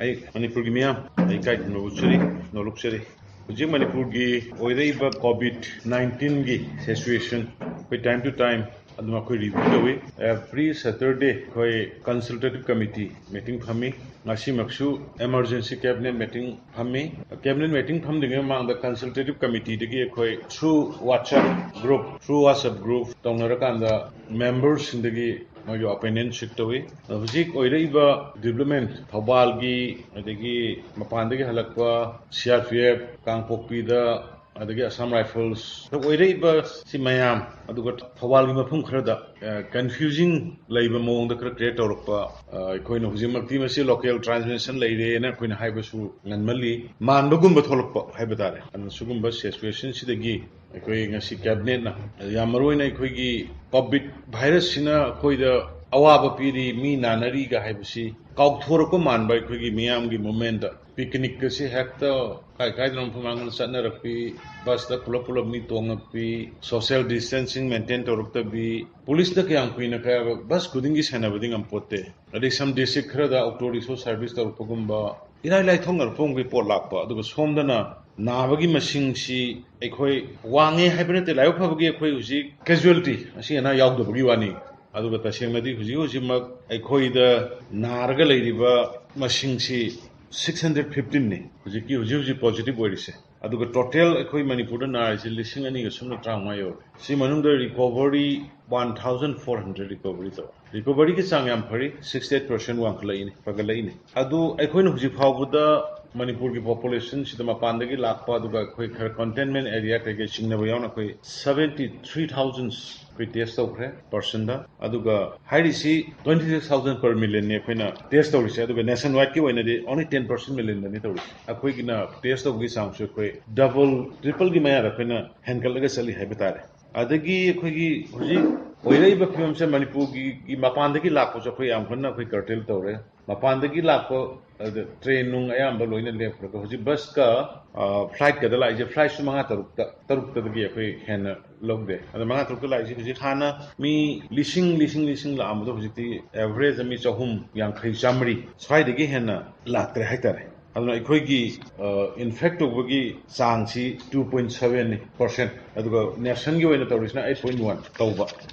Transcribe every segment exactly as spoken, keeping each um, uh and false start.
ꯑꯩ ꯃꯅꯤꯄꯨꯔꯒꯤ ꯃꯤꯌꯥꯝ ꯑꯩ ꯏꯀꯥꯏ ꯈꯨꯝꯅꯕ ꯎꯠꯆꯔꯤ, ꯅꯣꯂꯨꯛꯆꯔꯤ꯫ ꯍꯧꯖꯤꯛ ꯃꯅꯤꯄꯨꯔꯒꯤ ꯑꯣꯏꯔꯛꯏꯕ ꯀꯣꯚꯤꯗ ꯅꯥꯏꯟꯇꯤꯟꯒꯤ ꯁꯤꯆꯨꯋꯦꯁꯟ ꯑꯩꯈꯣꯏ time to time ꯑꯗꯨꯝ ꯑꯩꯈꯣꯏ ꯔꯤꯚ꯭ꯌꯨ ꯇꯧꯏ꯫ Every Saturday ꯑꯩꯈꯣꯏ consultative committee meeting ꯐꯝꯃꯤ꯫ ꯉꯁꯤꯃꯛꯁꯨ emergency cabinet meeting ꯐꯝꯃꯤ꯫ Cabinet meeting ꯐꯝꯗ꯭ꯔꯤꯉꯩ ꯃꯃꯥꯡꯗ consultative committeeꯗꯒꯤ ꯑꯩꯈꯣꯏ through WhatsApp group, through WhatsApp group ꯇꯧꯅꯔꯀꯥꯟꯗ memberꯁꯤꯡꯗꯒꯤ ꯃꯣꯏꯒꯤ opinion seek ꯇꯧꯏ꯫ ꯑꯗꯣ ꯍꯧꯖꯤꯛ ꯑꯣꯏꯔꯛꯏꯕ development, ꯊꯧꯕꯥꯜꯒꯤ, ꯑꯗꯒꯤ ꯃꯄꯥꯟꯗꯒꯤ ꯍꯜꯂꯛꯄ C R P F, ꯀꯥꯡꯄꯣꯛꯄꯤꯗ, ꯑꯗꯒꯤ Assam Rifles, ꯑꯣꯏꯔꯛꯏꯕ ꯁꯤ ꯃꯌꯥꯝ, ꯑꯗꯨꯒ ꯊꯧꯕꯥꯜꯒꯤ ꯃꯐꯝ ꯈꯔꯗ confusing ꯂꯩꯕ ꯃꯑꯣꯡꯗ ꯈꯔ create ꯇꯧꯔꯛꯄ꯫ ꯑꯩꯈꯣꯏꯅ ꯍꯧꯖꯤꯛꯃꯛꯇꯤ ꯃꯁꯤ local transmission ꯂꯩꯔꯦꯅ ꯑꯩꯈꯣꯏꯅ ꯍꯥꯏꯕꯁꯨ ꯉꯟꯃꯜꯂꯤ, ꯃꯥꯟꯕꯒꯨꯝꯕ ꯊꯣꯛꯂꯛꯄ ꯍꯥꯏꯕ ꯇꯥꯔꯦ꯫ ꯑꯗꯨꯅ ꯁꯤꯒꯨꯝꯕ situationꯁꯤꯗꯒꯤ ꯑꯩꯈꯣꯏ ꯉꯁꯤ cabinetꯅ ꯌꯥꯝ ꯃꯔꯨꯑꯣꯏꯅ ꯑꯩꯈꯣꯏꯒꯤ ꯀꯣꯚꯤꯗ ꯚꯥꯏꯔꯁꯁꯤꯅ ꯑꯩꯈꯣꯏꯗ ꯑꯋꯥꯕ ꯄꯤꯔꯤ, ꯃꯤ ꯅꯥꯅꯔꯤꯒ ꯍꯥꯏꯕꯁꯤ ꯀꯥꯎꯊꯣꯔꯛꯄ ꯃꯥꯟꯕ ꯑꯩꯈꯣꯏꯒꯤ ꯃꯤꯌꯥꯝꯒꯤ movementꯇ꯫ Picnicꯀꯁꯤ ꯍꯦꯛꯇ ꯀꯥꯏ ꯀꯥꯏꯗꯅꯣ ꯃꯐꯝ ꯃꯥꯡꯗ ꯆꯠꯅꯔꯛꯄꯤ, busꯇ ꯄꯨꯂꯞ ꯄꯨꯂꯞ ꯃꯤ ꯇꯣꯡꯉꯛꯄꯤ, social distancing maintain ꯇꯧꯔꯛꯇꯕꯤ, policeꯅ ꯀꯌꯥꯝ ꯀꯨꯏꯅ ꯀꯌꯥ bus ꯈꯨꯗꯤꯡꯒꯤ ꯁꯦꯟꯅꯕꯗꯤ ꯉꯝꯄꯣꯠꯇꯦ꯫ ꯑꯗꯩ some district ꯈꯔꯗ auto rickshaw service ꯇꯧꯔꯛꯄꯒꯨꯝꯕ, ꯏꯔꯥꯏ ꯂꯥꯏꯊꯣꯛꯅꯔꯛꯄ ꯑꯃꯒꯤ ꯄꯣꯠ ꯂꯥꯛꯄ꯫ ꯑꯗꯨꯒ ꯁꯣꯝꯗꯅ ꯅꯥꯕꯒꯤ ꯃꯁꯤꯡꯁꯤ ꯑꯩꯈꯣꯏ ꯋꯥꯡꯉꯦ ꯍꯥꯏꯕ ꯅꯠꯇꯦ, ꯂꯥꯏꯕꯛ ꯐꯕꯒꯤ ꯑꯩꯈꯣꯏ ꯍꯧꯖꯤꯛ casualty, ꯑꯁꯤ ꯑꯅꯥ ꯌꯥꯎꯗꯕꯒꯤ ꯋꯥꯅꯤ꯫ ꯑꯗꯨꯒ ꯇꯁꯦꯡꯅꯗꯤ ꯍꯧꯖꯤꯛ ꯍꯧꯖꯤꯛꯃꯛ ꯑꯩꯈꯣꯏꯗ ꯅꯥꯔꯒ ꯂꯩꯔꯤꯕ ꯃꯁꯤꯡꯁꯤ six hundred fifteenꯅꯤ ꯍꯧꯖꯤꯛꯀꯤ, ꯍꯧꯖꯤꯛ ꯍꯧꯖꯤꯛ positive ꯑꯣꯏꯔꯤꯁꯦ꯫ ꯑꯗꯨꯒ total ꯑꯩꯈꯣꯏ ꯃꯅꯤꯄꯨꯔꯗ ꯅꯥꯔꯤꯁꯦ ꯂꯤꯁꯤꯡ ꯑꯅꯤꯒ ꯁꯨꯞꯅ ꯇꯔꯥꯃꯉꯥ ꯌꯧꯔꯦ꯫ ꯁꯤ ꯃꯅꯨꯡꯗ recovery one thousand four hundred recovery ꯇꯧꯔꯦ꯫ Recoveryꯒꯤ ꯆꯥꯡ ꯌꯥꯝ ꯐꯔꯤ, sixty eight percent ꯋꯥꯡꯈꯠꯂꯛꯏꯅꯤ, ꯐꯒꯠꯂꯛꯏꯅꯤ꯫ ꯑꯗꯨ ꯑꯩꯈꯣꯏꯅ ꯍꯧꯖꯤꯛ ꯐꯥꯎꯕꯗ ꯃꯅꯤꯄꯨꯔꯒꯤ populationꯁꯤꯗ ꯃꯄꯥꯟꯗꯒꯤ ꯂꯥꯛꯄ, ꯑꯗꯨꯒ ꯑꯩꯈꯣꯏ ꯈꯔ containment area ꯀꯩꯀꯩ ꯆꯤꯡꯅꯕ ꯌꯥꯎꯅ ꯑꯩꯈꯣꯏ seventy three thousand ꯑꯩꯈꯣꯏ test ꯇꯧꯈ꯭ꯔꯦ personꯗ꯫ ꯑꯗꯨꯒ ꯍꯥꯏꯔꯤꯁꯤ twenty six thousand per millionꯅꯤ ꯑꯩꯈꯣꯏꯅ test ꯇꯧꯔꯤꯁꯦ꯫ ꯑꯗꯨꯒ nationwideꯀꯤ ꯑꯣꯏꯅꯗꯤ only ten percent millionꯗꯅꯤ ꯇꯧꯔꯤꯁꯦ꯫ ꯑꯩꯈꯣꯏꯒꯤꯅ test ꯇꯧꯕꯒꯤ ꯆꯥꯡꯁꯨ ꯑꯩꯈꯣꯏ double, tripleꯒꯤ ꯃꯌꯥꯗ ꯑꯩꯈꯣꯏꯅ ꯍꯦꯟꯒꯠꯂꯒ ꯆꯠꯂꯤ ꯍꯥꯏꯕ ꯇꯥꯔꯦ꯫ ꯑꯗꯒꯤ ꯑꯩꯈꯣꯏꯒꯤ ꯍꯧꯖꯤꯛ ꯑꯣꯏꯔꯛꯏꯕ ꯐꯤꯕꯝꯁꯦ ꯃꯅꯤꯄꯨꯔꯒꯤ ꯃꯄꯥꯟꯗꯒꯤ ꯂꯥꯛꯄꯁꯨ ꯑꯩꯈꯣꯏ ꯌꯥꯝ ꯀꯟꯅ ꯑꯩꯈꯣꯏ ꯀꯔꯇꯦꯜ ꯇꯧꯔꯦ꯫ ꯃꯄꯥꯟꯗꯒꯤ ꯂꯥꯛꯄ, ꯑꯗ, ꯇ꯭ꯔꯦꯟ ꯅꯨꯡ ꯑꯌꯥꯝꯕ ꯂꯣꯏꯅ ꯂꯦꯞꯈ꯭ꯔꯒ ꯍꯧꯖꯤꯛ ꯕꯁꯀ, ꯑ, ꯐ꯭ꯂꯥꯏꯠꯀꯗ ꯂꯥꯛꯏꯁꯦ, ꯐ꯭ꯂꯥꯏꯠꯁꯨ ꯃꯉꯥ ꯇꯔꯨꯛꯇ, ꯇꯔꯨꯛꯇꯗꯒꯤ ꯑꯩꯈꯣꯏ ꯍꯦꯟꯅ ꯂꯧꯗꯦ꯫ ꯑꯗ ꯃꯉꯥ ꯇꯔꯨꯛꯇ ꯂꯥꯛꯏꯁꯦ ꯍꯧꯖꯤꯛ ꯍꯥꯟꯅ ꯃꯤ ꯂꯤꯁꯤꯡ, ꯂꯤꯁꯤꯡ, ꯂꯤꯁꯤꯡ ꯂꯥꯛꯑꯝꯕꯗꯣ ꯍꯧꯖꯤꯛꯇꯤ ꯑꯦꯚꯔꯦꯖ ꯃꯤ ꯆꯍꯨꯝ ꯌꯥꯡꯈꯩ, ꯆꯥꯝꯃꯔꯤ ꯁ꯭ꯋꯥꯏꯗꯒꯤ ꯍꯦꯟꯅ ꯂꯥꯛꯇ꯭ꯔꯦ ꯍꯥꯏꯇꯥꯔꯦ꯫ ꯑꯗꯨꯅ ꯑꯩꯈꯣꯏꯒꯤ, ꯑ, ꯏꯟꯐꯦꯛ ꯇꯧꯕꯒꯤ ꯆꯥꯡꯁꯤ two point seven percent, ꯑꯗꯨꯒ ꯅꯦꯁꯟꯒꯤ ꯑꯣꯏꯅ ꯇꯧꯔꯤꯁꯤꯅ eight point one ꯇꯧꯕ꯫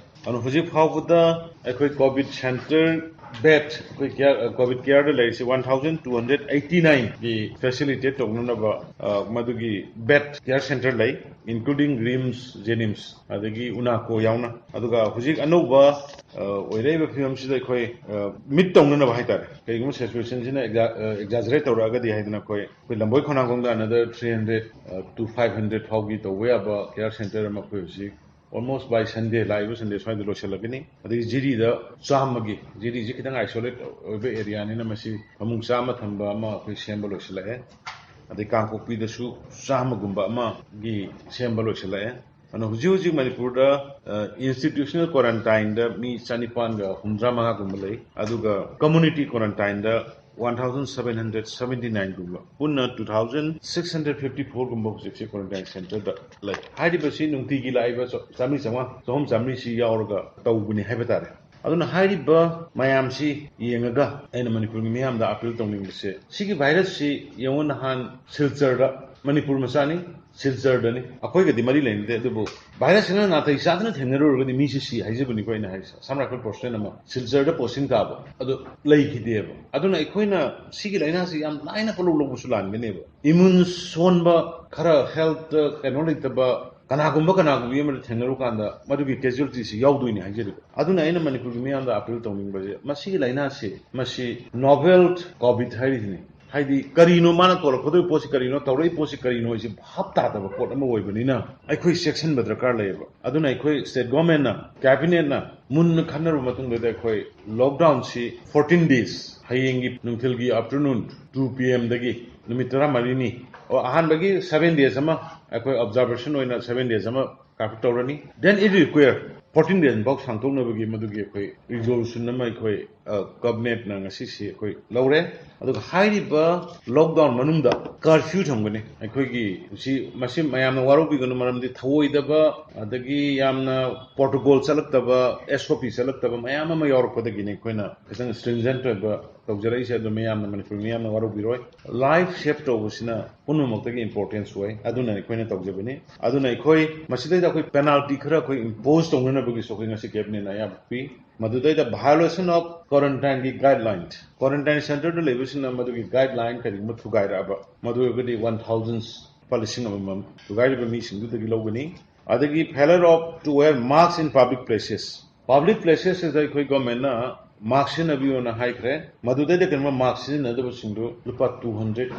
ꯑꯗꯨꯅ ꯍꯧꯖꯤꯛ ꯐꯥꯎꯕꯗ ꯑꯩꯈꯣꯏ ꯀꯣꯚꯤꯗ ꯁꯦꯟꯇꯔ ꯕꯦꯗ, ꯑꯩꯈꯣꯏ ꯀꯦꯌꯔ, ꯀꯣꯚꯤꯗ ꯀꯦꯌꯔꯗ ꯂꯩꯔꯤꯁꯤ one thousand two hundred eighty nine ꯒꯤ ꯐꯦꯁꯤꯂꯤꯇꯦꯠ ꯇꯧꯅꯅꯕ, ꯑ, ꯃꯗꯨꯒꯤ ꯕꯦꯗ ꯀꯦꯌꯔ ꯁꯦꯟꯇꯔ ꯂꯩ, including ꯔꯤꯝꯁ, ꯖꯦꯅꯤꯝꯁ, ꯑꯗꯒꯤ ꯎꯅꯥꯀꯣ ꯌꯥꯎꯅ꯫ ꯑꯗꯨꯒ ꯍꯧꯖꯤꯛ ꯑꯅꯧꯕ, ꯑ, ꯑꯣꯏꯔꯛꯏꯕ ꯐꯤꯕꯝꯁꯤꯗ ꯑꯩꯈꯣꯏ, ꯑ, ꯃꯤꯠ ꯇꯧꯅꯅꯕ ꯍꯥꯏꯇꯥꯔꯦ, ꯀꯩꯒꯨꯝꯕ ꯁꯤꯆꯨꯋꯦꯁꯟꯁꯤꯅ ꯑꯦꯛꯖꯥ-, ꯑ, ꯑꯦꯛꯖꯥꯖꯔꯦꯠ ꯇꯧꯔꯛꯑꯒꯗꯤ ꯍꯥꯏꯗꯅ ꯑꯩꯈꯣꯏ, ꯑꯩꯈꯣꯏ ꯂꯝꯕꯣꯏ ꯈꯣꯡꯅꯥꯡꯈꯣꯡꯗ another three hundred, ꯑ, to five hundred ꯐꯥꯎꯒꯤ ꯇꯧꯕ ꯌꯥꯕ ꯀꯦꯌꯔ ꯁꯦꯟꯇꯔ ꯑꯃ ꯑꯩꯈꯣꯏ ꯍꯧꯖꯤꯛ almost by Sunday, ꯂꯥꯛꯏꯕ ꯁꯟꯗꯦ ꯁ꯭ꯋꯥꯏꯗ ꯂꯣꯏꯁꯤꯜꯂꯛꯀꯅꯤ꯫ ꯑꯗꯒꯤ ꯖꯤꯔꯤꯗ ꯆꯥꯝꯃꯒꯤ, ꯖꯤꯔꯤꯁꯤ ꯈꯤꯇꯪ ꯑꯥꯏꯁꯣꯂꯦꯠ ꯑꯣꯏꯕ ꯑꯦꯔꯤꯌꯥꯅꯤꯅ ꯃꯁꯤ ꯐꯃꯨꯡ ꯆꯥꯝꯃ ꯊꯝꯕ ꯑꯃ ꯑꯩꯈꯣꯏ ꯁꯦꯝꯕ ꯂꯣꯏꯁꯤꯜꯂꯛꯑꯦ꯫ ꯑꯗꯩ ꯀꯥꯡꯄꯣꯛꯄꯤꯗꯁꯨ ꯆꯥꯝꯃꯒꯨꯝꯕ ꯑꯃꯒꯤ ꯁꯦꯝꯕ ꯂꯣꯏꯁꯤꯜꯂꯛꯑꯦ꯫ ꯑꯗꯨꯅ ꯍꯧꯖꯤꯛ ꯍꯧꯖꯤꯛ ꯃꯅꯤꯄꯨꯔꯗ, ꯑ, institutional quarantineꯗ ꯃꯤ ꯆꯅꯤꯄꯥꯟꯒ ꯍꯨꯝꯗ꯭ꯔꯥ ꯃꯉꯥꯒꯨꯝꯕ ꯂꯩ, ꯑꯗꯨꯒ community quarantineꯗ one thousand seven hundred seventy nineꯒꯨꯝꯕ, ꯄꯨꯟꯅ two thousand six hundred fifty fourꯒꯨꯝꯕ ꯍꯧꯖꯤꯛꯁꯦ quarantine centreꯗ ꯂꯩ꯫ ꯍꯥꯏꯔꯤꯕꯁꯤ ꯅꯨꯡꯇꯤꯒꯤ ꯂꯥꯛꯏꯕ ꯆ-, ꯆꯥꯝꯃꯔꯤ ꯆꯥꯝꯃꯉꯥ, ꯆꯍꯨꯝ ꯆꯥꯝꯃꯔꯤꯁꯤ ꯌꯥꯎꯔꯒ ꯇꯧꯕꯅꯤ ꯍꯥꯏꯕ ꯇꯥꯔꯦ꯫ ꯑꯗꯨꯅ ꯍꯥꯏꯔꯤꯕ ꯃꯌꯥꯝꯁꯤ ꯌꯦꯡꯉꯒ ꯑꯩꯅ ꯃꯅꯤꯄꯨꯔꯒꯤ ꯃꯤꯌꯥꯝꯗ ꯑꯥꯄꯤꯜ ꯇꯧꯅꯤꯡꯕꯁꯦ, ꯁꯤꯒꯤ ꯚꯥꯏꯔꯁꯁꯤ ꯌꯦꯡꯉꯨ, ꯅꯍꯥꯟ ꯁꯤꯜꯆꯔꯗ, ꯃꯅꯤꯄꯨꯔ ꯃꯆꯥꯅꯤ, ꯁꯤꯜꯆꯔꯗꯅꯤ, ꯑꯩꯈꯣꯏꯒꯗꯤ ꯃꯔꯤ ꯂꯩꯅꯗꯦ, ꯑꯗꯨꯕꯨ ꯚꯥꯏꯔꯁꯁꯤꯅ ꯅꯥꯇꯩ ꯆꯥꯗꯅ ꯊꯦꯡꯅꯔꯨꯔꯒꯗꯤ ꯃꯤꯁꯤ ꯁꯤ ꯍꯥꯏꯖꯕꯅꯤꯀꯣ ꯑꯩꯅ ꯍꯥꯏꯁꯦ꯫ ꯑꯁꯥꯝ ꯔꯥꯏꯐꯜ ꯄꯔꯁꯣꯅꯦꯜ ꯑꯃ ꯁꯤꯜꯆꯔꯗ ꯄꯣꯁꯇꯤꯡ ꯇꯥꯕ ꯑꯗꯨ ꯂꯩꯈꯤꯗꯦꯕ꯫ ꯑꯗꯨꯅ ꯑꯩꯈꯣꯏꯅ ꯁꯤꯒꯤ ꯂꯥꯏꯅꯥꯁꯤ ꯌꯥꯝ ꯂꯥꯏꯅ ꯄꯣꯠꯂꯧ ꯂꯧꯕꯁꯨ ꯂꯥꯟꯒꯅꯦꯕ꯫ ꯏꯃ꯭ꯌꯨꯟ ꯁꯣꯟꯕ, ꯈꯔ ꯍꯦꯜꯠꯇ ꯀꯩꯅꯣ ꯂꯩꯇꯕ, ꯀꯅꯥꯒꯨꯝꯕ ꯀꯅꯥꯒꯨꯝꯕꯤ ꯑꯃꯗ ꯊꯦꯡꯅꯔꯨꯀꯥꯟꯗ ꯃꯗꯨꯒꯤ ꯀꯦꯖꯨꯋꯦꯂꯤꯇꯤꯁꯤ ꯌꯥꯎꯗꯣꯏꯅꯤ ꯍꯥꯏꯖꯔꯤꯕ꯫ ꯑꯗꯨꯅ ꯑꯩꯅ ꯃꯅꯤꯄꯨꯔꯒꯤ ꯃꯤꯌꯥꯝꯗ ꯑꯥꯄꯤꯜ ꯇꯧꯅꯤꯡꯕꯁꯦ, ꯃꯁꯤꯒꯤ ꯂꯥꯏꯅꯥꯁꯤ, ꯃꯁꯤ ꯅꯣꯚꯦꯜ ꯀꯣꯚꯤꯗ ꯍꯥꯏꯔꯤꯁꯤꯅꯤ꯫ ꯍꯥꯏꯗꯤ ꯀꯔꯤꯅꯣ ꯃꯥꯅ ꯀꯧꯔꯛꯀꯗꯣꯏ ꯄꯣꯠꯁꯤ ꯀꯔꯤꯅꯣ, ꯇꯧꯔꯛꯏ ꯄꯣꯠꯁꯤ ꯀꯔꯤꯅꯣ ꯍꯥꯏꯁꯤ ꯚꯥꯞ ꯇꯥꯗꯕ ꯄꯣꯠ ꯑꯃ ꯑꯣꯏꯕꯅꯤꯅ ꯑꯩꯈꯣꯏ ꯆꯦꯛꯁꯤꯟꯕ ꯗꯔꯀꯥꯔ ꯂꯩꯌꯦꯕ꯫ ꯑꯗꯨꯅ ꯑꯩꯈꯣꯏ ꯁ꯭ꯇꯦꯠ ꯒꯣꯔꯃꯦꯟꯅ, ꯀꯦꯕꯤꯅꯦꯠꯅ ꯃꯨꯟꯅ ꯈꯟꯅꯔꯕ ꯃꯇꯨꯡꯗꯗꯤ ꯑꯩꯈꯣꯏ ꯂꯣꯛꯗꯥꯎꯟꯁꯤ fourteen days, ꯍꯌꯦꯡꯒꯤ ꯅꯨꯡꯊꯤꯜꯒꯤ afternoon two P M ꯗꯒꯤ ꯅꯨꯃꯤꯠ ꯇꯔꯥꯃꯔꯤꯅꯤ꯫ ꯑꯣ, ꯑꯍꯥꯟꯕꯒꯤ seven days ꯑꯃ ꯑꯩꯈꯣꯏ observation ꯑꯣꯏꯅ seven days ꯑꯃ ꯀꯥꯔꯐ꯭ꯌꯨ ꯇꯧꯔꯅꯤ꯫ Then if required, fourteen days ꯐꯥꯎ ꯁꯥꯡꯗꯣꯛꯅꯕꯒꯤ ꯃꯗꯨꯒꯤ ꯑꯩꯈꯣꯏ ꯔꯤꯖꯣꯂꯨꯁꯟ ꯑꯃ ꯑꯩꯈꯣꯏ ꯀꯦꯕꯤꯅꯦꯠꯅ ꯉꯁꯤꯁꯤ ꯑꯩꯈꯣꯏ ꯂꯧꯔꯦ꯫ ꯑꯗꯨꯒ ꯍꯥꯏꯔꯤꯕ ꯂꯣꯛꯗꯥꯎꯟ ꯃꯅꯨꯡꯗ ꯀꯔꯐ꯭ꯌꯨ ꯊꯝꯒꯅꯤ꯫ ꯑꯩꯈꯣꯏꯒꯤ ꯁꯤ ꯃꯁꯤ ꯃꯌꯥꯝꯅ ꯋꯥꯔꯧꯕꯤꯒꯅꯨ, ꯃꯔꯝꯗꯤ ꯊꯧꯑꯣꯏꯗꯕ ꯑꯗꯒꯤ ꯌꯥꯝꯅ ꯄ꯭ꯔꯣꯇꯣꯀꯣꯜ ꯆꯠꯂꯛꯇꯕ, ꯑꯦꯁ ꯑꯣ ꯄꯤ ꯆꯠꯂꯛꯇꯕ ꯃꯌꯥꯝ ꯑꯃ ꯌꯥꯎꯔꯛꯄꯗꯒꯤꯅꯤ ꯑꯩꯈꯣꯏꯅ ꯈꯤꯇꯪ ꯁ꯭ꯇ꯭ꯔꯤꯟꯖꯦꯟꯠ ꯑꯣꯏꯕ ꯇꯧꯖꯔꯛꯏꯁꯦ꯫ ꯑꯗꯨ ꯃꯌꯥꯝꯅ, ꯃꯅꯤꯄꯨꯔ ꯃꯤꯌꯥꯝꯅ ꯋꯥꯔꯧꯕꯤꯔꯣꯏ꯫ ꯂꯥꯏꯐ ꯁꯦꯚ ꯇꯧꯕꯁꯤꯅ ꯄꯨꯝꯅꯃꯛꯇꯒꯤ ꯏꯝꯄꯣꯔꯇꯦꯟꯁ ꯑꯣꯏ꯫ ꯑꯗꯨꯅ ꯑꯩꯈꯣꯏꯅ ꯇꯧꯖꯕꯅꯤ꯫ ꯑꯗꯨꯅ ꯑꯩꯈꯣꯏ ꯃꯁꯤꯗꯩꯗ ꯑꯩꯈꯣꯏ ꯄꯦꯅꯥꯜꯇꯤ ꯈꯔ ꯑꯩꯈꯣꯏ ꯏꯝꯄꯣꯖ ꯇꯧꯅꯅꯕꯒꯤꯁꯨ ꯑꯩꯈꯣꯏ ꯉꯁꯤ ꯀꯦꯕꯤꯅꯦꯠꯅ ꯑꯌꯥꯕ ꯄꯤ꯫ ꯃꯗꯨꯗꯩꯗ violation of quarantine ꯒꯤ ꯒꯥꯏꯗꯂꯥꯏꯟ, ꯀ꯭ꯋꯥꯔꯦꯟꯇꯥꯏꯟ ꯁꯦꯟꯇꯔꯗ ꯂꯩꯕꯁꯤꯡꯅ ꯃꯗꯨꯒꯤ ꯒꯥꯏꯗꯂꯥꯏꯟ ꯀꯔꯤꯒꯨꯝꯕ ꯊꯨꯒꯥꯏꯔꯛꯑꯕ, ꯃꯗꯨ ꯑꯣꯏꯔꯒꯗꯤ ꯋꯥꯟ ꯊꯥꯎꯖꯟ, ꯂꯨꯄꯥ ꯂꯤꯁꯤꯡ ꯑꯃꯃꯝ ꯊꯨꯒꯥꯏꯔꯤꯕ ꯃꯤꯁꯤꯡꯗꯨꯗꯒꯤ ꯂꯧꯒꯅꯤ꯫ ꯑꯗꯒꯤ failure of to wear mask in public places꯫ Public ꯄ꯭ꯂꯦꯁꯦꯁꯁꯤꯗ ꯑꯩꯈꯣꯏ ꯒꯣꯔꯃꯦꯟꯅ ꯃꯥꯛꯁ ꯁꯤꯖꯤꯟꯅꯕꯤꯌꯣꯅ ꯍꯥꯏꯈ꯭ꯔꯦ꯫ ꯃꯗꯨꯗꯩꯗ ꯀꯩꯅꯣ ꯃꯥꯛꯁ ꯁꯤꯖꯤꯟꯅꯗꯕꯁꯤꯡꯗꯨ ꯂꯨꯄꯥ ꯇꯨ ꯍꯟꯗ꯭ꯔꯦꯠ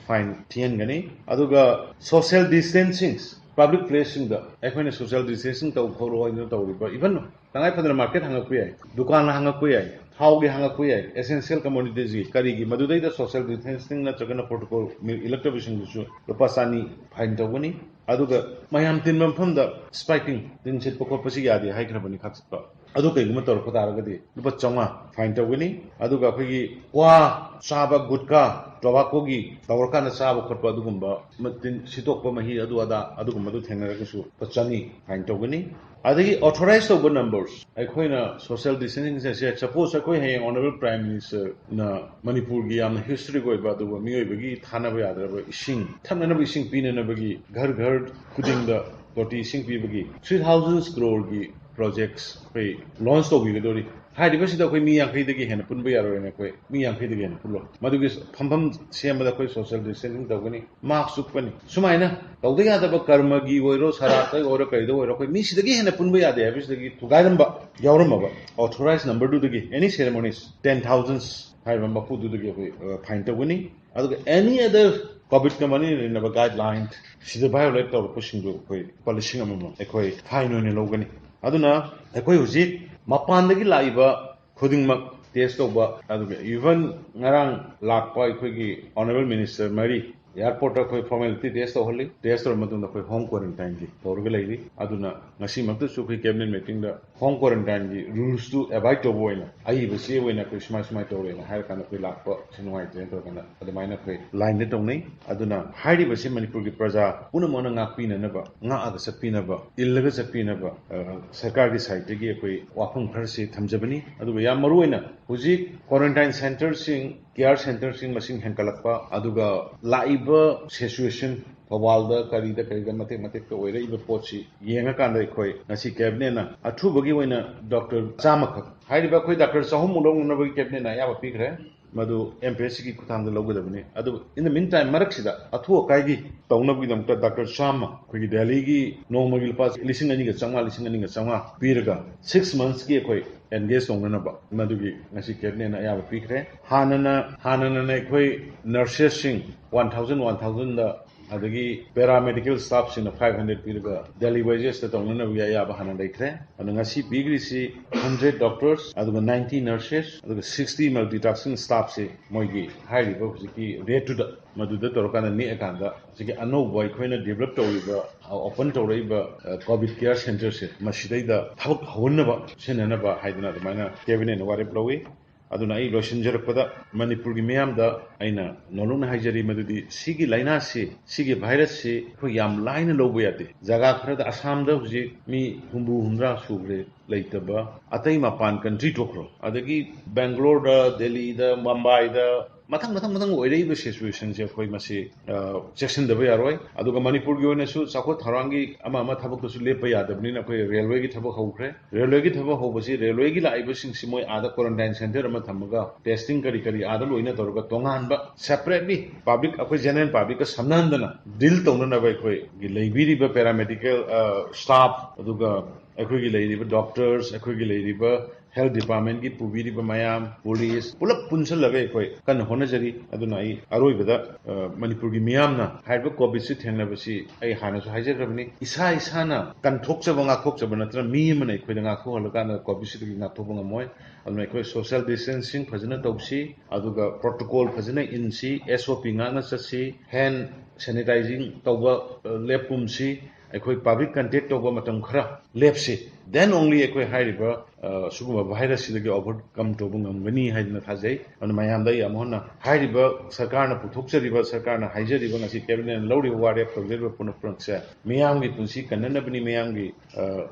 ꯐꯥꯏꯟ ꯊꯤꯍꯟꯒꯅꯤ꯫ ꯑꯗꯨꯒ ꯁꯣꯁꯤꯌꯦꯜ ꯗꯤꯁꯇꯦꯟꯁꯤꯡ, ꯄꯕ꯭ꯂꯤꯛ ꯄ꯭ꯂꯦꯁꯁꯤꯡꯗ ꯑꯩꯈꯣꯏꯅ ꯁꯣꯁꯤꯌꯦꯜ ꯗꯤꯁꯇꯦꯟꯁꯤꯡ ꯇꯧꯕ ꯈꯣꯠꯂꯣ ꯍꯥꯏꯗꯅ ꯇꯧꯔꯤꯕ, ꯏꯚꯟ ꯇꯉꯥꯏ ꯐꯗꯅ ꯃꯥꯔꯀꯦꯠ ꯍꯥꯡꯉꯛꯄ ꯌꯥꯏ, ꯗꯨꯀꯥꯟ ꯍꯥꯡꯉꯛꯄ ꯌꯥꯏ, ꯊꯥꯎꯒꯤ ꯍꯥꯡꯉꯛꯄ ꯌꯥꯏ, ꯑꯦꯁꯦꯟꯁꯤꯌꯦꯜ ꯀꯃꯣꯗꯤꯇꯤꯁꯀꯤ ꯀꯔꯤꯒꯤ, ꯃꯗꯨꯗꯩꯗ ꯁꯣꯁꯤꯌꯦꯜ ꯗꯤꯁꯇꯦꯟꯁꯤꯡ ꯅꯠꯇ꯭ꯔꯒꯅ ꯄ꯭ꯔꯣꯇꯣꯀꯣꯜ ꯏꯜꯂꯛꯇꯕꯁꯤꯡꯗꯨꯁꯨ ꯂꯨꯄꯥ ꯆꯅꯤ ꯐꯥꯏꯟ ꯇꯧꯒꯅꯤ꯫ ꯑꯗꯨꯒ ꯃꯌꯥꯝ ꯇꯤꯟꯕ ꯃꯐꯝꯗ ꯁ꯭ꯄꯥꯏꯀꯤꯡ, ꯇꯤꯟ ꯁꯤꯠꯄ ꯈꯣꯠꯄꯁꯤ ꯌꯥꯗꯦ ꯍꯥꯏꯈ꯭ꯔꯕꯅꯤ ꯈꯥꯛꯆꯠꯄ꯫ ꯑꯗꯨ ꯀꯩꯒꯨꯝꯕ ꯇꯧꯔꯛꯄ ꯇꯥꯔꯒꯗꯤ ꯂꯨꯄꯥ ꯆꯥꯝꯃꯉꯥ ꯐꯥꯏꯟ ꯇꯧꯒꯅꯤ꯫ ꯑꯗꯨꯒ ꯑꯩꯈꯣꯏꯒꯤ ꯀ꯭ꯋꯥ ꯆꯥꯕ, ꯒꯨꯠꯀꯥ, ꯇꯣꯕꯥꯀꯣꯒꯤ ꯇꯧꯔꯀꯥꯟꯗ ꯆꯥꯕ ꯈꯣꯠꯄ ꯑꯗꯨꯒꯨꯝꯕ, ꯃ-, ꯇꯤꯟ ꯁꯤꯠꯇꯣꯛꯄ ꯃꯍꯤ ꯑꯗꯨ ꯑꯗꯥ ꯑꯗꯨꯒꯨꯝꯕꯗꯨ ꯊꯦꯡꯅꯔꯒꯁꯨ ꯂꯨꯄꯥ ꯆꯅꯤ ꯐꯥꯏꯟ ꯇꯧꯒꯅꯤ꯫ ꯑꯗꯒꯤ ꯑꯣꯊꯣꯔꯥꯏꯁ ꯇꯧꯕ ꯅꯝꯕꯔꯁ, ꯑꯩꯈꯣꯏꯅ ꯁꯣꯁꯤꯌꯦꯜ ꯗꯤꯁꯇꯦꯟꯁꯤꯡꯁꯦ, ꯁꯄꯣꯁ ꯑꯩꯈꯣꯏ ꯍꯌꯦꯡ ꯑꯣꯅꯔꯦꯕꯜ ꯄ꯭ꯔꯥꯏꯝ ꯃꯤꯅꯤꯁꯇꯔꯅ ꯃꯅꯤꯄꯨꯔꯒꯤ ꯌꯥꯝꯅ ꯍꯤꯁꯇꯣꯔꯤꯛ ꯑꯣꯏꯕ ꯑꯗꯨꯒ ꯃꯤꯑꯣꯏꯕꯒꯤ ꯊꯥꯅꯕ ꯌꯥꯗ꯭ꯔꯕ ꯏꯁꯤꯡ, ꯊꯛꯅꯅꯕ ꯏꯁꯤꯡ ꯄꯤꯅꯅꯕꯒꯤ ꯘꯔ ꯘꯔ ꯈꯨꯗꯤꯡꯗ ꯇꯣꯇꯤ ꯏꯁꯤꯡ ꯄꯤꯕꯒꯤ ꯊ꯭ꯔꯤ ꯊꯥꯎꯖꯟ ꯀ꯭ꯔꯣꯔꯒꯤ ꯄ꯭ꯔꯣꯖꯦꯛꯁ ꯑꯩꯈꯣꯏ ꯂꯣꯟꯆ ꯇꯧꯕꯤꯒꯗꯧꯔꯤ꯫ ꯍꯥꯏꯔꯤꯕꯁꯤꯗ ꯑꯩꯈꯣꯏ ꯃꯤ ꯌꯥꯡꯈꯩꯗꯒꯤ ꯍꯦꯟꯅ ꯄꯨꯟꯕ ꯌꯥꯔꯣꯏꯅ ꯑꯩꯈꯣꯏ ꯃꯤ ꯌꯥꯡꯈꯩꯗꯒꯤ ꯍꯦꯟꯅ ꯄꯨꯜꯂꯣꯏ꯫ ꯃꯗꯨꯒꯤ ꯐꯝꯐꯝ ꯁꯦꯝꯕꯗ ꯑꯩꯈꯣꯏ ꯁꯣꯁꯤꯌꯦꯜ ꯗꯤꯁꯇꯦꯟꯁꯤꯡ ꯇꯧꯒꯅꯤ, ꯃꯥꯛꯁ ꯎꯞꯀꯅꯤ꯫ ꯁꯨꯃꯥꯏꯅ ꯇꯧꯗ ꯌꯥꯗꯕ ꯀꯔꯃꯒꯤ ꯑꯣꯏꯔꯣ, ꯁꯔꯥꯠꯇ ꯑꯣꯏꯔꯣ, ꯀꯔꯤꯗ ꯑꯣꯏꯔꯣ, ꯑꯩꯈꯣꯏ ꯃꯤ ꯁꯤꯗꯒꯤ ꯍꯦꯟꯅ ꯄꯨꯟꯕ ꯌꯥꯗꯦ ꯍꯥꯏꯕꯁꯤꯗꯒꯤ ꯊꯨꯒꯥꯏꯔꯝꯕ ꯌꯥꯎꯔꯝꯃꯕ ꯑꯣꯊꯣꯔꯥꯏꯁ ꯅꯝꯕꯔꯗꯨꯗꯒꯤ, ꯑꯦꯅꯤ ꯁꯦꯔꯦꯃꯣꯅꯤꯁ, ꯇꯦꯟ ꯊꯥꯎꯖꯟꯁ ꯍꯥꯏꯔꯤꯕ ꯃꯄꯨꯗꯨꯗꯒꯤ ꯑꯩꯈꯣꯏ, ꯑ, ꯐꯥꯏꯟ ꯇꯧꯒꯅꯤ꯫ ꯑꯗꯨꯒ ꯑꯦꯅꯤ ꯑꯗꯔ ꯀꯣꯚꯤꯗꯀ ꯃꯔꯤ ꯂꯩꯅꯕ ꯒꯥꯏꯗꯂꯥꯏꯟ ꯁꯤꯗ ꯚꯥꯏꯑꯣꯂꯦꯠ ꯇꯧꯔꯛꯄꯁꯤꯡꯗꯨ ꯑꯩꯈꯣꯏ ꯂꯨꯄꯥ ꯂꯤꯁꯤꯡ ꯑꯃꯃꯝ ꯑꯩꯈꯣꯏ ꯐꯥꯏꯟ ꯑꯣꯏꯅ ꯂꯧꯒꯅꯤ꯫ ꯑꯗꯨꯅ ꯑꯩꯈꯣꯏ ꯍꯧꯖꯤꯛ ꯃꯄꯥꯟꯗꯒꯤ ꯂꯥꯛꯏꯕ ꯈꯨꯗꯤꯡꯃꯛ ꯇꯦꯁ ꯇꯧꯕ, ꯑꯗꯨꯒ ꯏꯚꯟ ꯉꯔꯥꯡ ꯂꯥꯛꯄ ꯑꯩꯈꯣꯏꯒꯤ ꯑꯣꯅꯔꯦꯕꯜ ꯃꯤꯅꯤꯁꯇꯔ ꯃꯔꯤ, ꯑꯦꯌꯥꯔꯄꯣꯔꯠꯇ ꯑꯩꯈꯣꯏ ꯐꯣꯔꯃꯦꯂꯤꯇꯤ ꯇꯦꯁ ꯇꯧꯍꯜꯂꯤ꯫ ꯇꯦꯁ ꯇꯧꯔꯕ ꯃꯇꯨꯡꯗ ꯑꯩꯈꯣꯏ ꯍꯣꯝ ꯀ꯭ꯋꯥꯔꯦꯟꯇꯥꯏꯟꯒꯤ ꯇꯧꯔꯒ ꯂꯩꯔꯤ꯫ ꯑꯗꯨꯅ ꯉꯁꯤꯃꯛꯇꯁꯨ ꯑꯩꯈꯣꯏ ꯀꯦꯕꯤꯅꯦꯠ ꯃꯤꯇꯤꯡꯗ ꯍꯣꯝ ꯀ꯭ꯋꯥꯔꯦꯟꯇꯥꯏꯟꯒꯤ ꯔꯨꯜꯁꯇꯨ ꯑꯦꯕꯥꯏꯗ ꯇꯧꯕ ꯑꯣꯏꯅ ꯑꯏꯕ ꯆꯦ ꯑꯣꯏꯅ ꯑꯩꯈꯣꯏ ꯁꯨꯃꯥꯏ ꯁꯨꯃꯥꯏꯅ ꯇꯧꯔꯦꯅ ꯍꯥꯏꯔꯀꯥꯟꯗ ꯑꯩꯈꯣꯏ ꯂꯥꯛꯄꯁꯦ ꯅꯨꯡꯉꯥꯏꯇ꯭ꯔꯦꯅ ꯇꯧꯔꯀꯥꯟꯗ ꯑꯗꯨꯃꯥꯏꯅ ꯑꯩꯈꯣꯏ ꯂꯥꯏꯟꯗ ꯇꯧꯅꯩ꯫ ꯑꯗꯨꯅ ꯍꯥꯏꯔꯤꯕꯁꯤ ꯃꯅꯤꯄꯨꯔꯒꯤ ꯄ꯭ꯔꯖꯥ ꯄꯨꯝꯅꯃꯛꯅ ꯉꯥꯛꯄꯤꯅꯅꯕ, ꯉꯥꯛꯑꯒ ꯆꯠꯄꯤꯅꯕ, ꯏꯜꯂꯒ ꯆꯠꯄꯤꯅꯕ, ꯑ, ꯁꯔꯀꯥꯔꯒꯤ ꯁꯥꯏꯠꯇꯒꯤ ꯑꯩꯈꯣꯏ ꯋꯥꯐꯝ ꯈꯔꯁꯤ ꯊꯝꯖꯕꯅꯤ꯫ ꯑꯗꯨꯒ ꯌꯥꯝ ꯃꯔꯨꯑꯣꯏꯅ ꯍꯧꯖꯤꯛ ꯀ꯭ꯋꯥꯔꯦꯟꯇꯥꯏꯟ ꯁꯦꯟꯇꯔꯁꯤꯡ, ꯀꯤꯌꯥꯔ ꯁꯦꯟꯇꯔꯁꯤꯡ ꯃꯁꯤꯡ ꯍꯦꯟꯒꯠꯂꯛꯄ, ꯑꯗꯨꯒ ꯂꯥꯛꯏꯕ ꯁꯤꯆꯨꯋꯦꯁꯟ ꯊꯧꯕꯥꯜꯗ ꯀꯔꯤꯗ ꯀꯔꯤꯗ ꯃꯇꯦꯛ ꯃꯇꯦꯛꯇ ꯑꯣꯏꯔꯛꯏꯕ ꯄꯣꯠꯁꯤ ꯌꯦꯡꯉꯀꯥꯟꯗ ꯑꯩꯈꯣꯏ ꯉꯁꯤ ꯀꯦꯕꯤꯅꯦꯠꯅ ꯑꯊꯨꯕꯒꯤ ꯑꯣꯏꯅ ꯗꯣꯛꯇꯔ ꯆꯥꯝꯃꯈꯛ, ꯍꯥꯏꯔꯤꯕ ꯑꯩꯈꯣꯏ ꯗꯣꯛꯇꯔ ꯆꯍꯨꯝꯃꯨꯛ ꯂꯧꯅꯅꯕꯒꯤ ꯀꯦꯕꯤꯅꯦꯠꯅ ꯑꯌꯥꯕ ꯄꯤꯈ꯭ꯔꯦ꯫ ꯃꯗꯨ ꯑꯦꯝ ꯄꯤ ꯑꯦꯁ ꯁꯤꯒꯤ ꯈꯨꯠꯊꯥꯡꯗ ꯂꯧꯒꯗꯕꯅꯤ꯫ ꯑꯗꯨ in the meantime ꯃꯔꯛꯁꯤꯗ ꯑꯊꯨ ꯑꯀꯥꯏꯒꯤ ꯇꯧꯅꯕꯒꯤꯗꯃꯛꯇ ꯗꯣꯛꯇꯔ ꯆꯥꯝꯃ ꯑꯩꯈꯣꯏꯒꯤ ꯗꯦꯜꯂꯤꯒꯤ ꯅꯣꯡꯃꯒꯤ ꯂꯨꯄꯥ ꯂꯤꯁꯤꯡ ꯑꯅꯤꯒ ꯆꯥꯝꯃꯉꯥ, ꯂꯤꯁꯤꯡ ꯑꯅꯤꯒ ꯆꯥꯝꯃꯉꯥ ꯄꯤꯔꯒ ꯁꯤꯛꯁ ꯃꯟꯊꯁꯀꯤ ꯑꯩꯈꯣꯏ ꯑꯦꯟꯒꯦꯖ ꯇꯧꯅꯅꯕ ꯃꯗꯨꯒꯤ ꯉꯁꯤ ꯀꯦꯕꯤꯅꯦꯠꯅ ꯑꯌꯥꯕ ꯄꯤꯈ꯭ꯔꯦ꯫ ꯍꯥꯟꯅꯅ, ꯍꯥꯟꯅꯅ ꯑꯩꯈꯣꯏ ꯅꯔꯁꯦꯁꯁꯤꯡ ꯋꯥꯟ ꯊꯥꯎꯖꯟ, ꯋꯥꯟ ꯊꯥꯎꯖꯟꯗ, ꯑꯗꯒꯤ ꯄꯦꯔꯥꯃꯦꯗꯤꯀꯦꯜ ꯁ꯭ꯇꯥꯐꯁꯤꯡꯅ ꯐꯥꯏꯚ ꯍꯟꯗ꯭ꯔꯦꯗ ꯄꯤꯔꯒ ꯗꯦꯜꯂꯤ ꯋꯦꯖꯦꯁꯇ ꯇꯧꯅꯅꯕꯒꯤ ꯑꯌꯥꯕ ꯍꯥꯟꯅ ꯂꯩꯈ꯭ꯔꯦ꯫ ꯑꯗꯣ ꯉꯁꯤ ꯄꯤꯈ꯭ꯔꯤꯁꯤ ꯍꯟꯗ꯭ꯔꯦꯗ ꯗꯣꯛꯇꯔꯁ, ꯑꯗꯨꯒ ꯅꯥꯏꯟꯇꯤ ꯅꯔꯁꯦꯁ, ꯑꯗꯨꯒ ꯁꯤꯛꯁꯇꯤ ꯃꯜꯇꯤꯇꯥꯁꯀꯤꯡ ꯁ꯭ꯇꯥꯐꯁꯤ ꯃꯣꯏꯒꯤ ꯍꯥꯏꯔꯤꯕ ꯍꯧꯖꯤꯛꯀꯤ ꯔꯦꯠꯇꯨꯗ, ꯃꯗꯨꯗ ꯇꯧꯔꯀꯥꯟꯗ ꯅꯦꯛꯑꯀꯥꯟꯗ ꯍꯧꯖꯤꯛꯀꯤ ꯑꯅꯧꯕ ꯑꯩꯈꯣꯏꯅ ꯗꯤꯕꯂꯞ ꯇꯧꯔꯤꯕ, ꯑꯣꯄꯟ ꯇꯧꯔꯛꯏꯕ, ꯑ, ꯀꯣꯚꯤꯗ ꯀꯤꯌꯔ ꯁꯦꯟꯇꯔꯁꯦ ꯃꯁꯤꯗꯩꯗ ꯊꯕꯛ ꯍꯧꯍꯟꯅꯕ, ꯁꯤꯟꯅꯅꯕ ꯍꯥꯏꯗꯅ ꯑꯗꯨꯃꯥꯏꯅ ꯀꯦꯕꯤꯅꯦꯠꯅ ꯋꯥꯔꯦꯞ ꯂꯧꯏ꯫ ꯑꯗꯨꯅ ꯑꯩ ꯂꯣꯏꯁꯤꯟꯖꯔꯛꯄꯗ ꯃꯅꯤꯄꯨꯔꯒꯤ ꯃꯤꯌꯥꯝꯗ ꯑꯩꯅ ꯅꯧꯂꯨꯛꯅ ꯍꯥꯏꯖꯔꯤ ꯃꯗꯨꯗꯤ ꯁꯤꯒꯤ ꯂꯥꯏꯅꯥꯁꯤ, ꯁꯤꯒꯤ ꯚꯥꯏꯔꯁꯁꯤ ꯑꯩꯈꯣꯏ ꯌꯥꯝ ꯂꯥꯏꯅ ꯂꯧꯕ ꯌꯥꯗꯦ꯫ ꯖꯒꯥ ꯈꯔꯗ ꯑꯁꯥꯝꯗ ꯍꯧꯖꯤꯛ ꯃꯤ ꯍꯨꯝꯐꯨ ꯍꯨꯝꯗ꯭ꯔꯥ ꯁꯨꯈ꯭ꯔꯦ ꯂꯩꯇꯕ, ꯑꯇꯩ ꯃꯄꯥꯟ ꯀꯟꯇ꯭ꯔꯤ ꯊꯣꯛꯈ꯭ꯔꯣ, ꯑꯗꯒꯤ ꯕꯦꯡꯒ꯭ꯂꯣꯔꯗ, ꯗꯦꯜꯂꯤꯗ, ꯃꯝꯕꯥꯏꯗ, ꯃꯊꯪ ꯃꯊꯪ ꯃꯊꯪ ꯑꯣꯏꯔꯛꯏꯕ ꯁꯤꯆꯨꯋꯦꯁꯟꯁꯦ ꯑꯩꯈꯣꯏ ꯃꯁꯤ, ꯑ, ꯆꯦꯛꯁꯤꯟꯗꯕ ꯌꯥꯔꯣꯏ꯫ ꯑꯗꯨꯒ ꯃꯅꯤꯄꯨꯔꯒꯤ ꯑꯣꯏꯅꯁꯨ ꯆꯥꯎꯈꯠ ꯊꯧꯔꯥꯡꯒꯤ ꯑꯃ ꯑꯃ ꯊꯕꯛꯇꯁꯨ ꯂꯦꯞꯄ ꯌꯥꯗꯕꯅꯤꯅ ꯑꯩꯈꯣꯏ ꯔꯦꯜꯋꯦꯒꯤ ꯊꯕꯛ ꯍꯧꯈ꯭ꯔꯦ꯫ ꯔꯦꯜꯋꯦꯒꯤ ꯊꯕꯛ ꯍꯧꯕꯁꯤ ꯔꯦꯜꯋꯦꯒꯤ ꯂꯥꯛꯏꯕꯁꯤꯡꯁꯤ ꯃꯣꯏ ꯑꯥꯗ ꯀ꯭ꯋꯥꯔꯦꯟꯇꯥꯏꯟ ꯁꯦꯟꯇꯔ ꯑꯃ ꯊꯝꯃꯒ ꯇꯦꯁꯇꯤꯡ ꯀꯔꯤ ꯀꯔꯤ ꯑꯥꯗ ꯂꯣꯏꯅ ꯇꯧꯔꯒ ꯇꯣꯉꯥꯟꯕ ꯁꯦꯄꯔꯦꯠꯂꯤ ꯄꯕ꯭ꯂꯤꯛ, ꯑꯩꯈꯣꯏ ꯖꯦꯅꯔꯦꯜ ꯄꯕ꯭ꯂꯤꯛꯀ ꯁꯝꯅꯍꯟꯗꯅ ꯗꯤꯜ ꯇꯧꯅꯅꯕ ꯑꯩꯈꯣꯏꯒꯤ ꯂꯩꯕꯤꯔꯤꯕ ꯄꯦꯔꯥꯃꯦꯗꯤꯀꯦꯜ, ꯑ, ꯁ꯭ꯇꯥꯐ, ꯑꯗꯨꯒ ꯑꯩꯈꯣꯏꯒꯤ ꯂꯩꯔꯤꯕ ꯗꯣꯛꯇꯔꯁ, ꯑꯩꯈꯣꯏꯒꯤ ꯂꯩꯔꯤꯕ health department ꯀꯤ ꯄꯨꯕꯤꯔꯤꯕ ꯃꯌꯥꯝ, ꯄꯨꯂꯤꯁ, ꯄꯨꯂꯞ ꯄꯨꯟꯁꯤꯜꯂꯒ ꯑꯩꯈꯣꯏ ꯀꯟꯅ ꯍꯣꯠꯅꯖꯔꯤ꯫ ꯑꯗꯨꯅ ꯑꯩ ꯑꯔꯣꯏꯕꯗ, ꯑ, ꯃꯅꯤꯄꯨꯔꯒꯤ ꯃꯤꯌꯥꯝꯅ ꯍꯥꯏꯔꯤꯕ ꯀꯣꯚꯤꯗꯁꯤ ꯊꯦꯡꯅꯕꯁꯤ ꯑꯩ ꯍꯥꯟꯅꯁꯨ ꯍꯥꯏꯖꯈ꯭ꯔꯕꯅꯤ, ꯏꯁꯥ ꯏꯁꯥꯅ ꯀꯟꯊꯣꯛꯆꯕ, ꯉꯥꯛꯊꯣꯛꯆꯕ ꯅꯠꯇꯅ ꯃꯤ ꯑꯃꯅ ꯑꯩꯈꯣꯏꯗ ꯉꯥꯛꯊꯣꯛꯍꯜꯂꯀꯥꯟꯗ ꯀꯣꯚꯤꯗꯁꯤꯗꯒꯤ ꯉꯥꯛꯊꯣꯛꯄ ꯉꯝꯃꯣꯏ꯫ ꯑꯗꯨꯅ ꯑꯩꯈꯣꯏ social distancing ꯐꯖꯅ ꯇꯧꯁꯤ, ꯑꯗꯨꯒ protocol ꯐꯖꯅ ꯏꯟꯁꯤ, S O P ꯉꯥꯛꯅ ꯆꯠꯁꯤ, hand sanitizing ꯇꯧꯕ, ꯑ, ꯂꯦꯞꯀꯨꯝꯁꯤ, ꯑꯩꯈꯣꯏ public contact ꯇꯧꯕ ꯃꯇꯝ ꯈꯔ ꯂꯦꯞꯁꯤ, then only ꯑꯩꯈꯣꯏ ꯍꯥꯏꯔꯤꯕ, ꯑ, ꯁꯤꯒꯨꯝꯕ ꯚꯥꯏꯔꯁꯁꯤꯗꯒꯤ overcome ꯇꯧꯕ ꯉꯝꯒꯅꯤ ꯍꯥꯏꯗꯅ ꯊꯥꯖꯩ꯫ ꯑꯗꯨꯅ ꯃꯌꯥꯝꯗ ꯑꯩ ꯑꯃꯨꯛ ꯍꯟꯅ ꯍꯥꯏꯔꯤꯕ ꯁꯔꯀꯥꯔꯅ ꯄꯨꯊꯣꯛꯆꯔꯤꯕ, ꯁꯔꯀꯥꯔꯅ ꯍꯥꯏꯖꯔꯤꯕ, ꯉꯁꯤ ꯀꯦꯕꯤꯅꯦꯠꯅ ꯂꯧꯔꯤꯕ ꯋꯥꯔꯦꯞ, ꯇꯧꯖꯔꯤꯕ ꯄꯨꯝꯅꯃꯛꯁꯦ ꯃꯤꯌꯥꯝꯒꯤ ꯄꯨꯟꯁꯤ ꯀꯟꯅꯅꯕꯅꯤ, ꯃꯤꯌꯥꯝꯒꯤ, ꯑ,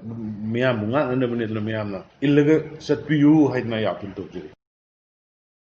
ꯃꯤꯌꯥꯝꯕꯨ ꯉꯥꯛꯅꯅꯕꯅꯤ꯫ ꯑꯗꯨꯅ ꯃꯤꯌꯥꯝꯅ ꯏꯜꯂꯒ ꯆꯠꯄꯤꯌꯨ ꯍꯥꯏꯗꯅ ꯑꯩ appeal ꯇꯧꯖꯔꯤ꯫